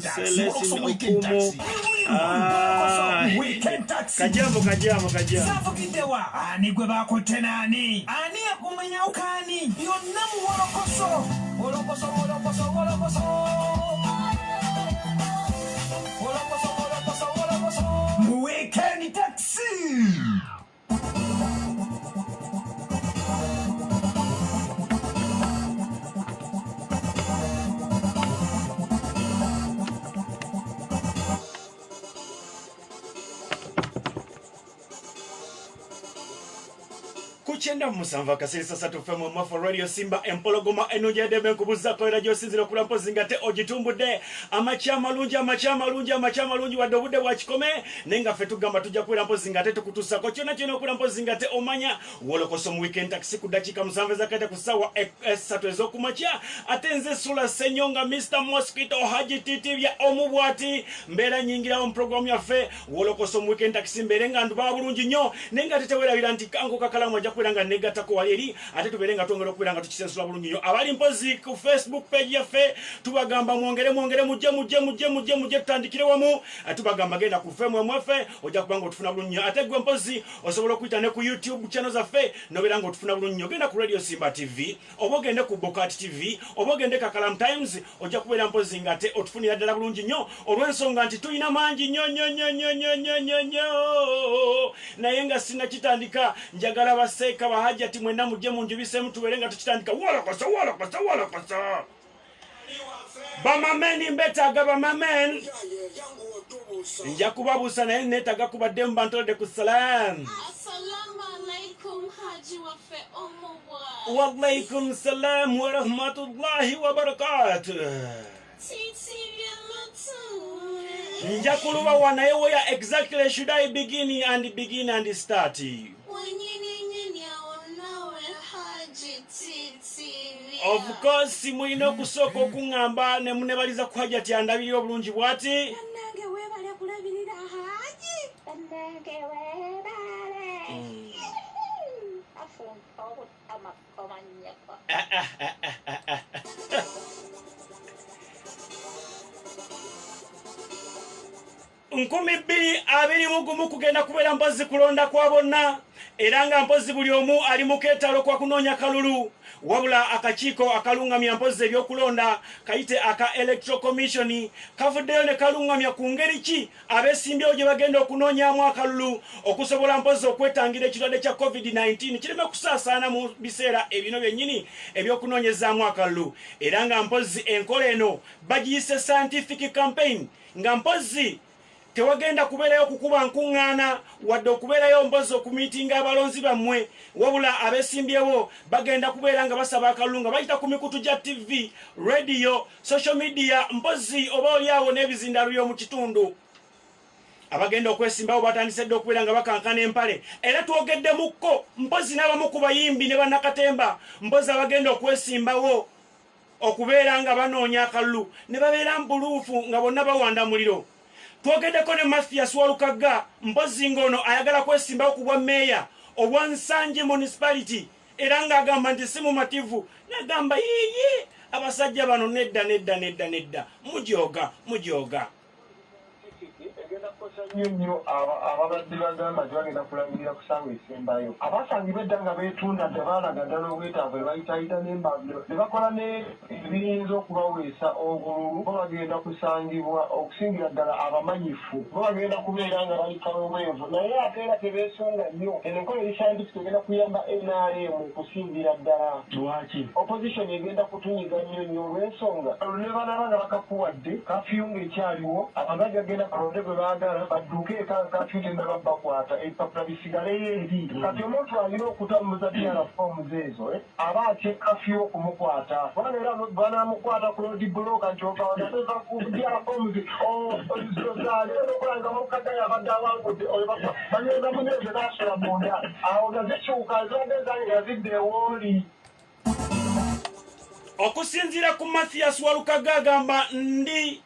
Celestin Okumu. Ah, kajambo kajambo kajambo. Savugiddewa ani gwe bakutte naani ani yakumenyawo kaani byonna mu wolokoso wolokoso wolokoso wolokoso wolokoso wolokoso wolokoso mu weekend taxi. Ku 97 akasirisa satu fm mwafa radio Simba empologoma ennungi edembe nkubuzaako era gy'osinzira okula mpozi nga te ogitumbudde. Amakya amalungi, amakya amalungi, amakya amalungi, wadde obudde bwa kikome naye nga ffe tugamba tujja kubeera mpozi nga te tukutuusako kyonna kyonna okula mpozi nga te omanya wolokoso mu weekend taxi ku ddakiika 7 ezakate ku ssaawa 3 ez'okumakya. Ate nze Sula Ssenyonga, Mr Mosquito, Haji Titibya omu bw'ati mbeera nnyingirawo mu pulogulaamu yaffe wolokoso mu weekend taxi, mbeere nga nduba bulungi nnyo naye nga tetewerabira nti kanko kakalamu ajja kubeera nga negattako wali eri ate tubeere nga twongera okubeera nga tukisensula bulungi nnyo. Abali mpozi ku Facebook page yaffe tubagamba mwongere mwongere mujje mujje mujje mujje mujje tutandikire wamu. Tubagamba genda ku ffe mwe mwaffe ojja kuba nga otufuna bulungi nnyo. Ate gwe mpozi osobola okuyita ne ku YouTube channel zaffe nobeera nga otufuna bulungi nnyo. Genda ku Radio Simba TV oba ogende ku Bokat TV oba ogende Kakalam Times, ojja kubeera mpozi nga ate otufunira ddala bulungi nnyo olw'ensonga nti tulina mangi nnyo nnyo nnyo nnyo nnyo nnyo nnyo nnyo. Naye nga sinnakitandika, njagala baseeka bahajjati mwenna mujje munjubisemu tubeere nga tukitandika. Wolokoso wolokoso wolokoso bamameni, mbetaaga bamamen, nja kubabuusa naye neetaaga kubaddemu bantoledde ku salam. Assalamu alaikum Haji waffe omubwa. Walaikum salam wa rahmatullahi wa barakatuh. Titibye lutu. Nja kulubawa naye where exactly should I begin and begin and start? Wenyini nyini awo nawe Haji Titibye. Of course mulina okusooka okuŋŋamba ne munebaliza ku Hajati andabirira obulungi bw'ati. Bannange weebale kulabirira Haji. Bannange weebale. Afumpa obutamakomanyako. Nkumi bbiri abiri mu gumu kugenda kubeera mpozi kulonda kwa bonna era nga mpozi buli omu ali mu keetalo kwa kunoonya kalulu. Wabula akakiiko akalungamya mpozi ebyokulonda kayite aka Electoral Commission kavuddeyo ne kalungamya ku ngeri ki abeesimbyewo gye bagenda okunoonyaamu akalulu okusobola mpozi okwetangira ekirwadde kya COVID-19 kireme kusaasaana mu biseera ebino byennyini ebyokunoonyezaamu akalulu. Era nga mpozi enkola eno bagiyise scientific campaign, nga mpozi tewagenda kubeerayo kukuba nkuŋŋaana wadde okubeerayo mpozi okumiitinga abalonzi bammwe, wabula abeesimbyewo bagenda kubeera nga basaba akalulu nga bayita ku mikutu gya TV, radio, social media, mpozi oba oli awo n'ebizindaalo by'omu kitundu. Abagenda okwesimbawo batandise dda okubeera nga bakankana empale, era twogeddemukko mpozi n'abamu ku bayimbi ne bannakatemba mpozi abagenda okwesimbawo okubeera nga banoonya akalulu ne babeera mu buluufu nga bonna bawanda muliro. Twogeddeko ne Mathias Walukagga mpozi ng'ono ayagala kwesimbawo ku bwa mmeeya obwa Nsangi Municipality, era ng'agamba nti si mumativu, n'agamba yiiyi abasajja bano nedda nedda nedda nedda, mujooga mujooga. Egenda kukosa nnyo nnyo ababadde bagamba nti bagenda kulangirira ku ssaawa esembayo. Abasangibwa edda nga beetunda dda baalaga ddala obwetaavu ne bayitaayita n'embambiro ne bakola n'ebiyinza okubaweesa obululu bo bagenda kusangibwa okusingira ddala abamanyifu bo bagenda kubeera nga bali kaweweevu naye ate era tebeesunga nnyo. Eno enkola eri scientific egenda kuyamba nrm okusingira ddala. Lwaki? Opposition egenda kutunyiga nnyo nnyo olw'ensonga nebanaba nga bakakuwadde kafyu ng'ekyaliwo, abantu bajja kugenda balonde gwe baagala badduke eka nga kafyu tennaba bakwata, ebipapula bisigaleyo eri. Kati omuntu alina okutambuza DR forms ezo aba atya kafyu okumukwata kubanga era banamukwata ku road block nti ova wano ku DR forms ozaale nokulanga mukadde abadde awangudde oyo banyweza munyweze n'asula munda awo nga zikyuka zibadde zange nga zidda ewooli. Okusinziira ku Mathias Walukaga agamba ndi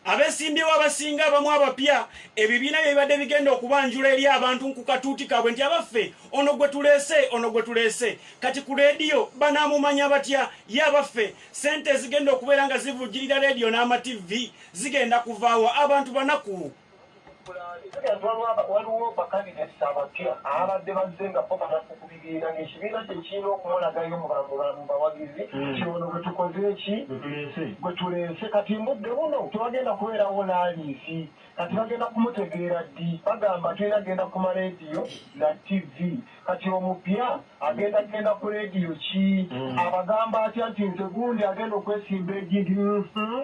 Abeesimbyewo abasinga abamu abapya ebibiina bye bibadde bigenda okubanjula eri abantu ku katuuti kaabwe nti abaffe ono gwe tuleese, ono gwe tuleese. Kati ku leediyo banaamumanya batya? Ye abaffe ssente ezigenda okubeera nga zivujjirira leediyo n'amativi zigenda kuvaawa? Abantu banaku. Waliwo bakandidates abapya abadde bazze nga bo banafu ku bibiina, ng'ekibiina kye kirina okumulagayo mu bawagizi ti ono gwe tukoze eki gwe tuleese. Kati mbudde buno tewagenda kubeerawo rallies, kati bagenda kumutegeera ddi? Bagamba tulina genda ku marediyo na TV. Kati omupya agenda genda ku leediyo ki? Abagamba atya nti nze gundi agenda okwesimba egindi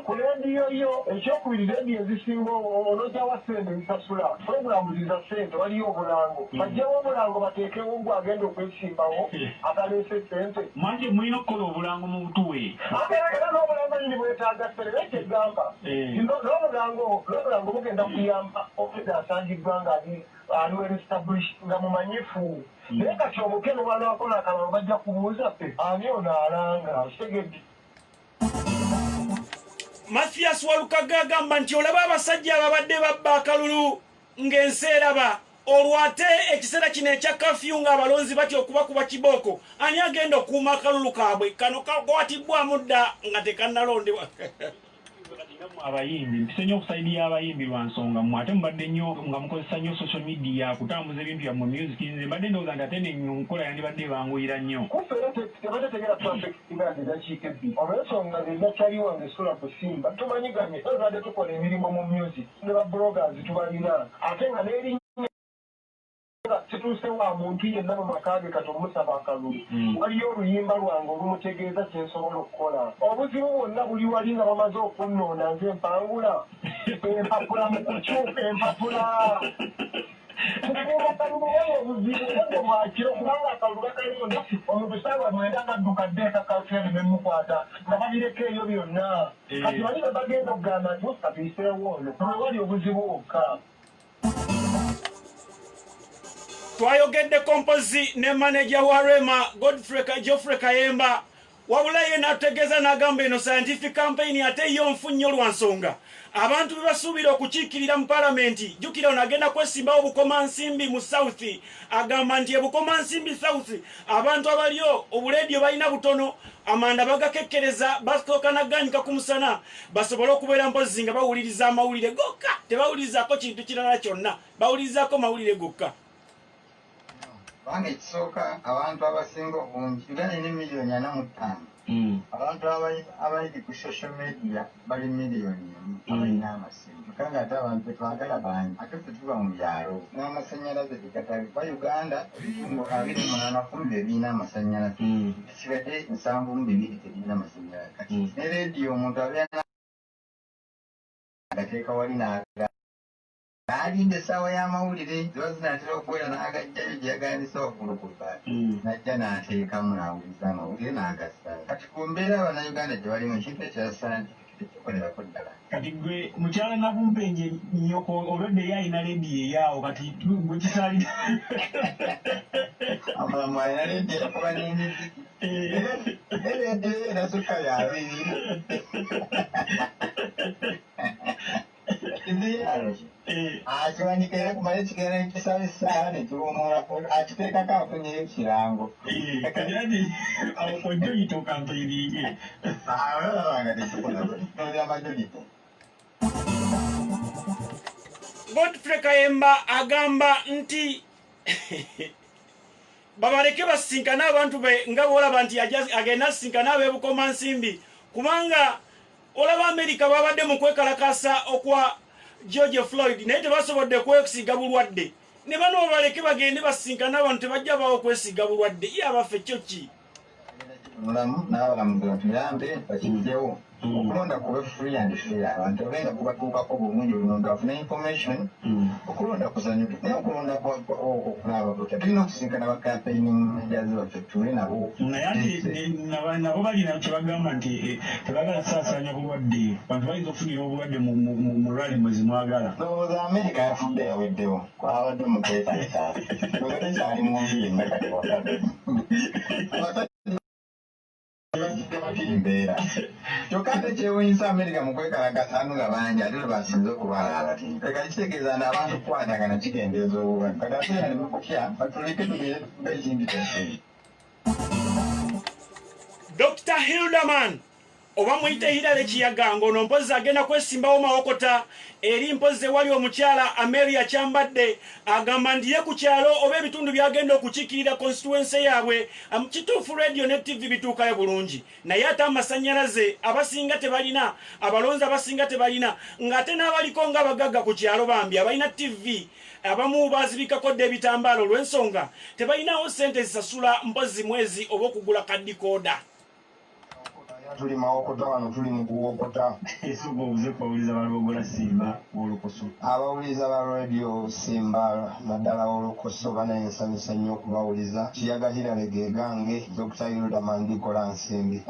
ku leediyo yo? Ekyokubiri, leediyo ezisinga onojjawa ssente ezisasula puroguramu ziza ssente? Waliyo obulango, bajjewo obulango bateekewo gwe agenda okwesimbawo ataleese ssente. Mwanje mulina okukola obulango mu butuwe. Era n'obulango nyini bwetaaga ssente, naye kyegamba n'obulango bugenda kuyamba obwedda asangiddwa nga ali well established, nga mumanyifu. Naye kati omupya ne bw'anaakola akalalo bajja kubuuza ani ono alanga, okitegedde? Mathias Walukaga agamba nti olaba abasajja ababadde babba akalulu ng'ensi eraba, olwo ate ekiseera kino ekya kafyu ng'abalonzi batya okubakuba kibooko, ani agenda okukuuma akalulu kaabwe? Kano kakwatibwamu dda nga tekannalondebwa. Abayimbi mpise nnyo oku side y'abayimbi lwa nsonga mmwe ate mubadde nnyo nga mukozesa nnyo social media kutambuza ebintu byammwe, music. Nze mbadde ndowooza nti ate nenkola yandibadde ebanguyira nnyo. Kuffe era tebatetegera traffic nga eddakiika 2 olw'ensonga nze nakyali wange sula kusimba tumanyiganye, tubadde tukola emirimu mu music ne ba bloggers tubalina, ate nga n'erinnya situuse wa muntu yenna mu maka ge. Kati omusaba akalulu, waliyo oluyimba lwange olumutegeeza kyensobola okukola. Obuzibu bwonna buli wali nga bamaze okunnoona nze mpangula empapula mu kukyuka empapula kukuuma kalulu. Wali obuzibu obudde bwakiro, kubanga akalulu bakalonda omuntu saawa 9 kadduka ddeeka kafyane nemukwata nga babireka eyo byonna. Kati bali bebagenda okugamba nti katuyiseewo ono, wewali obuzibu wokka. Twayogeddeko mpozi ne maneja wa Rema Godfrey Geoffrey Kayemba, wabula ye n'atutegeeza n'agamba eno scientific campaign ate yo nfu nnyo lwa nsonga abantu be basuubira okukiikirira mu palamenti. Jjukira ono agenda kwesimbawo Bukomansimbi mu South. Agamba nti eBukomansimbi South abantu abaliyo obuleediyo balina butono, amanda bagakekkereza, basooka naganyuka ku musana basobole okubeera mpozi nga bawuliriza amawulire gokka, tebawulirizaako kintu kirala kyonna, bawulirizaako mawulire gokka. Kubanga ekisooka, abantu abasinga obungi, Uganda erina emiliyoni 45, abantu abali ku social media bali miliyoni 1 abalina amasimu. Kyokka nga ate abantu betwagala bangi, ate ffe tuba mu byalo n'amasannyalaze tegatali kuba. Uganda ebitundu 28 ku bye birina amasannyalaze, bisigadde 72 tebirina masannyalaze. Kati ne leediyo omuntu abeera agateeka wali n'aga n'alinda essaawa y'amawulire ziba zinaatera okuwera n'agajjayo gye yagayandise waggulu ku bbaati, n'ajja n'ateekamu n'awuliriza amawulire n'agassaayo. Kati ku mbeera Abannayuganda gye balimu, ekintu ekya scientific tekikolerako ddala. Kati gwe mukyala Nabumpenje, nnyoko olwedde ye alina leediyo eyaawo, kati gwe kisaalira. Amulamu alina leediyo ekuba n'emiziki, ne leediyo ye erasukka ya 20. Akiwanika era kumala ekigenda nekisaba essaawa nekiwumulako, akiteekako afunyeyo ekirango. Kati ati awo kojja oyita okampeiringe. Olaba nga tekikola majority. Godfrey Kayemba agamba nti babaleke basisinkane abantu be nga bwolaba nti agenda asisinkane ab'eBukomansimbi, kubanga olaba Amerika babadde mu kwekalakasa okwa George Floyd naye tebasobodde kwesiga bulwadde, ne bano babaleke bagende basisinkane abantu, tebajja bawo kwesiga bulwadde. Ye abaffe kyo ki? Mulamu n'abalamuzi batuyambe bakijjewo, okulonda kube free and fair, abantu babe nga kubatuukako bulungi, buli muntu afune information, okulonda kusanyuke. Naye okulonda okulaba kutya? Tulina okusisinkana ba campaigning managers baffe, tuule nabo. Naye ate nabo balina kyebagamba nti tebagala saasaanya bulwadde, bantu bayinza okufunira obulwadde mu rally mwe zimwagala. Ndowooza Amerika yafudde yaweddewo, kwabadde mu kwekalakaasa, ndowooza tekyali mu nsi yenna kati waka. Abasajja Bwetiri mbeera. Kyokka ate kyewuunyisa Amerika mu kwekalakaasa abantu nga bangi ate lwe basinze okulwala abatini. Kati kitegeeza nti abantu okukwatagana kikendeeza obulwadde. Kati ate nga ne mukutya batuleke tugende tufuge ekintu kyaffe. Dr. Hilderman oba muyite Hillary Kiyaga ng'ono mpozzi agenda kwesimbawo Mawokota eri mpozzi ewali omukyala Amelia Kyambadde agamba nti ye ku kyalo oba ebitundu by'agenda okukiikirira constituency yaabwe kituufu radio ne TV bituukayo bulungi naye ate amasannyalaze abasinga tebalina, abalonzi abasinga tebalina ng'ate n'abaliko ng'abagagga ku kyalo bambi abalina TV abamu baazibikako dda ebitambaala olw'ensonga tebalinawo ssente zisasula mpozzi mwezi oba okugula ka dikooda. Tuli Mawokota wano tuli mu kuwokota. Esooka obuze ku bawuliriza ba Lwogola Simba Wolokoso. Abawuliriza ba Radio Simba naddala Wolokoso banaye nsanyuse nnyo okubawuliza. Kiyaga Hillary ge gange, Dokita Hilderman Ndikola Nsimbi.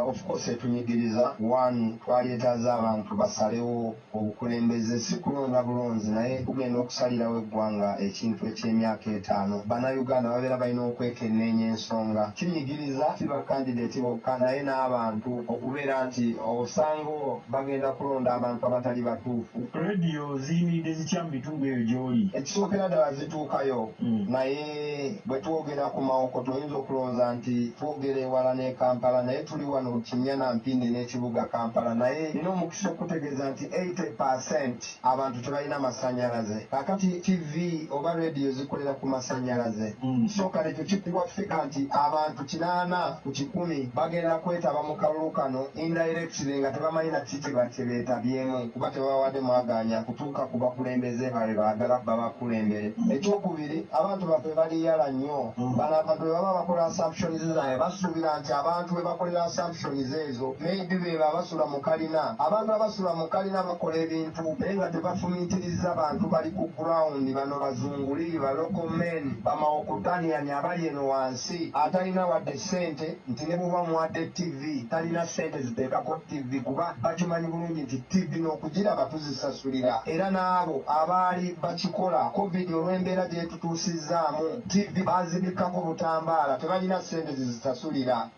Of course etunyigiriza, one twalyetaaze abantu basalewo Obukulembeze si kulonda bulonzi naye tugenda okusalirawo eggwanga ekintu eky'emyaka etaano. Bannayuganda babeera balina okwekenneenya ensonga. Kinyigiriza si bakandideti bokka naye n'abantu okubeera nti osanga bagenda kulonda abantu abatali batuufu. Radio ziyimiridde zitya mu bitundu ebyo gy'oli? Ekisookera ddala zituukayo naye bwe twogera ku Mawokota oyinza okulowooza nti twogera ewala n'e Kampala naye tuli wano kinnya na mpindi n'ekibuga Kampala naye nina omukisa okukutegeeza nti 80 per cent abantu tebalina masanyalaze. Kaakati TV oba radio zikolera ku masanyalaze so kale ekyo kikuwa figure nti abantu 80% bagenda kwetaba mu kalulu kano indirectly nga tebamanyi na kiki kyebeetabyemu kuba tebabawadde mwagaanya kutuuka ku bakulembeze baabwe baagala babakulembere. Ekyokubiri abantu baffe bali yala nnyo. Bano abantu bwe baba bakola assumptions zaabwe basuubira nti abantu be bakolera assumptions ezo maybe beebo abasula mu kalina. Abantu abasula mu kalina bakola ebintu naye nga tebafumiitirizza bantu bali ku ground. Bano bazunguli, ba local men, ba Mawokotanian abali eno wansi atalina wadde ssente nti ne bw'oba omuwadde TV talina ssente ziteekako TV kuba bakimanyi bulungi nti TV n'okugiraba tuzisasulira era n'abo abaali bakikola Covid olw'embeera gy'etutuusizzaamu TV baazibikkako butambaala tebalina ssente zizisasulira.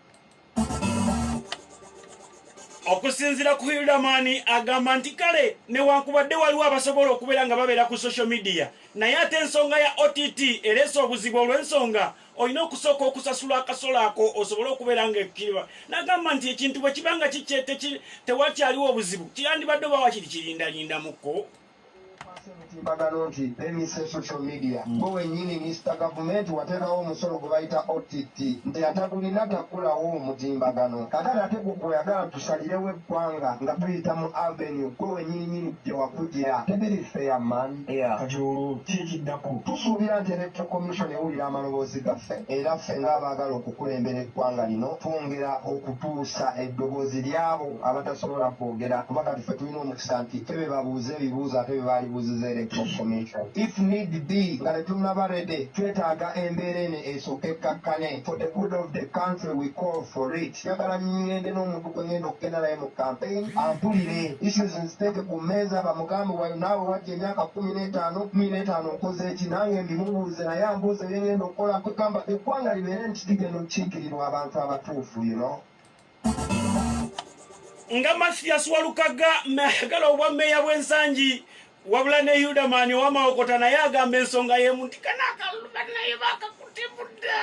Okusinziira ku Hilderman agamba nti kale newankubadde waliwo abasobola okubeera nga babeera ku social media naye ate ensonga ya OTT ereese obuzibu olw'ensonga olina okusooka okusasula akasolo ako osobole okubeera nga ekkiriba. N'agamba nti ekintu bwe kiba nga tewakyaliwo obuzibu kyandibadde oba wakiri kirindalindamuko. Emitimbagano nti emise social media gwe wennyini Mister Gavumenti wateekawo omusolo gwe bayita OTT nti atagulina takulawo omutimbagano. Kakati ate gwe gw'oyagala tusalirewo eggwanga nga tuyita mu avenue gwe wennyininyini gye wakugira tebiri fair man. Kati olwo ki ekiddako? Tusuubira nti Electoral Commission ewulira amaloboozi gaffe era ffe ng'abaagala okukulembera eggwanga lino twongera okutuusa eddoboozi ly'abo abatasobola kwogera kuba kati ffe tulina omukisa nti ffe be babuuza ebibuuzo ate be baalibuuziza Electoral Commission. If need be nga tetunnaba ready twetaaga embeera eno esooke ekkakkane for the good of the country we call for it. Njagala ngende n'omuntu gwe ngenda okugenda naye mu campaign ampulire issues nziteeke ku mmeeza bamugambe wayo naawe wajja emyaka 15, 15 okoze ki nange mbimubuuze naye ambuuze bye ngenda okukola kwegamba eggwanga libeere nti ligenda okukiikirirwa abantu abatuufu you know. Nga Mathias Walukaga ayagala obwa mmeeya bw'Ensangi wabula ne Hilderman ow'Amawokota naye agamba ensonga y'emu nti kano akalulu bannaye baakakutibudda.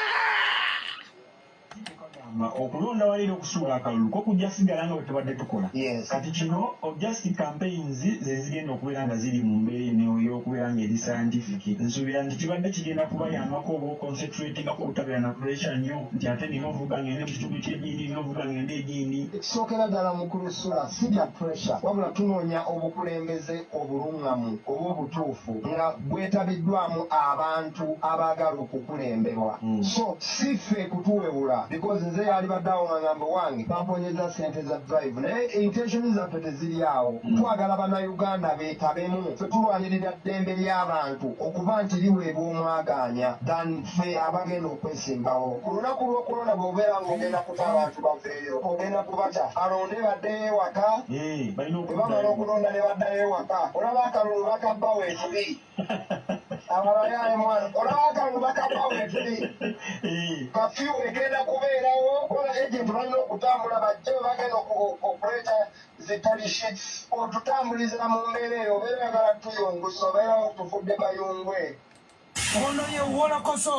Okulonda wali era okusuula akalulu ko kujja sigala nga bwe tubadde tukola. Yes. Kati kino just campaigns ze zigenda okubeera nga ziri mu mbeera eno ey'okubeera nga eri scientific. Nsuubira nti kibadde kigenda kubayambako oba oconcentratingako obutabeera na pressure nnyo nti ate nina ovuga ngende mu kitundu ky'egindi, nina ovuga ngende egindi. Ekisookera ddala mukulu Sula si bya pressure wabula tunoonya obukulembeze obulung'amu oba obutuufu nga bwetabiddwamu abantu abaagala okukulemberwa so si ffe kutuwewula because nze yalibadde awo nga ngamba owange bamponyeza ssente za drive naye intention zaffe teziri awo twagala bannayuganda beetabemu ffe tulwanirira ddembe ly'abantu okuba nti liweebwa omwagaanya than ffe abagenda okwesimbawo ku lunaku lw'okulonda bw'obeera ng'ogenda kuta abantu baveeyo ogenda kubata balonde baddeyo ewaka Balina bwe bamala okuddayo. okulonda ne baddayo ewaka olaba akalulu bakabba weetuli ababayaye mwana olaba akalulu bakabba weetuli kafyu egenda kubeerawo kola agent balina okutambula bajje zi tally sheets, otutambuliza mu mbeera eyo, obeera oyagala tuyungusa, obeera otufudde bayungwe. Ono ye Wolokoso.